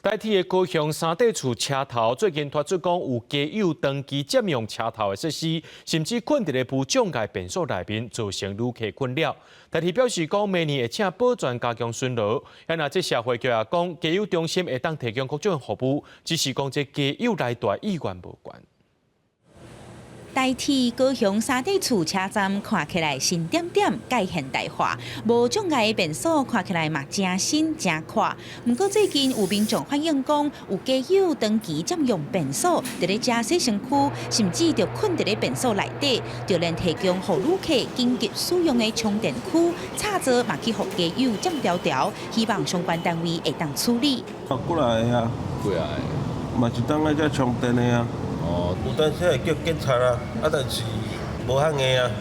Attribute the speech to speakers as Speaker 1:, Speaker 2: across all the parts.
Speaker 1: 台鐵的高雄三塊厝車頭最近傳出講有街友長期佔用車頭的設施，甚至睏佇咧無障礙便所內面，造成旅客困擾。台鐵表示講，明年會請保全加強巡邏。啊，若這社會局也講，街友中心會當提供各種服務，只是講這街友來蹛意願無懸。
Speaker 2: 台鐵高雄三塊厝車站看起來新點點，蓋現代化，無障礙的便所看起來嘛誠新誠闊。毋過最近有民眾反映講，有街友長期佔用便所，佇咧遮洗身軀，甚至就睏佇咧便所內底，就連提供予旅客緊急使用的充電區，插座嘛去予街友佔牢牢，希望相關單位會當處理。
Speaker 3: 啊，過來啊，
Speaker 4: 過來，
Speaker 3: 嘛是當來遮充電的啊。
Speaker 4: 哦，
Speaker 3: 有當時會叫警察啊，啊，但是無響應啊。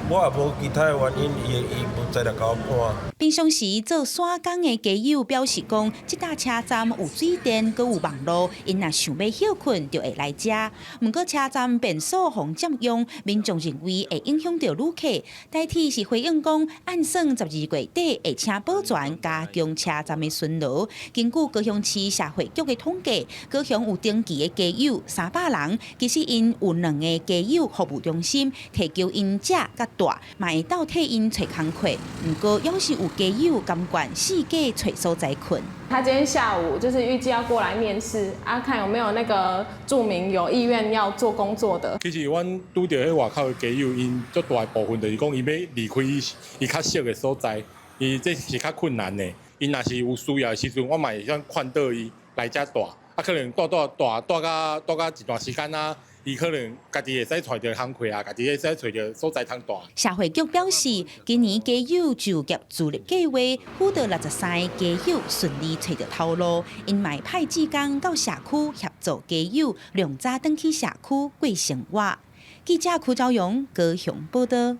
Speaker 3: 我也無其他的原因，伊無再來共我搬。
Speaker 2: 平常時做散工的街友表示講，這搭車站有水電，閣有網路，𪜶若想欲歇睏就會來遮。毋過車站便所予佔用，民眾認為會影響著旅客。台鐵是回應講，按算12月底會請保全加強車站的巡邏。根據高雄市社會局的統計，高雄有登記的街友300人，其實𪜶有兩个街友服務中心，提供𪜶食佮蹛，嘛會當替𪜶揣工課。毋過，猶是有街友甘願四界揣所在睏。
Speaker 5: 他今天下午就是預計要過來面試，啊，看有沒有那個住民有意願要做工作的。
Speaker 6: 其實阮拄著彼外口的街友，𪜶足大部分就是講，伊欲離開伊較熟的所在，伊這是較困難的。𪜶若是有需要的時陣，我嘛會當勸導伊來遮蹛。啊，可能蹛蹛蹛蹛甲蹛甲一段時間啊，伊可能家己會使揣著工課啊，家己會使揣著所在通蹛。
Speaker 2: 社會局表示，今年街友就業助力計劃輔導63个街友順利揣著頭路，𪜶嘛會派志工到社區協助街友，量早轉去社區過生活。記者柯昭陽高雄報道。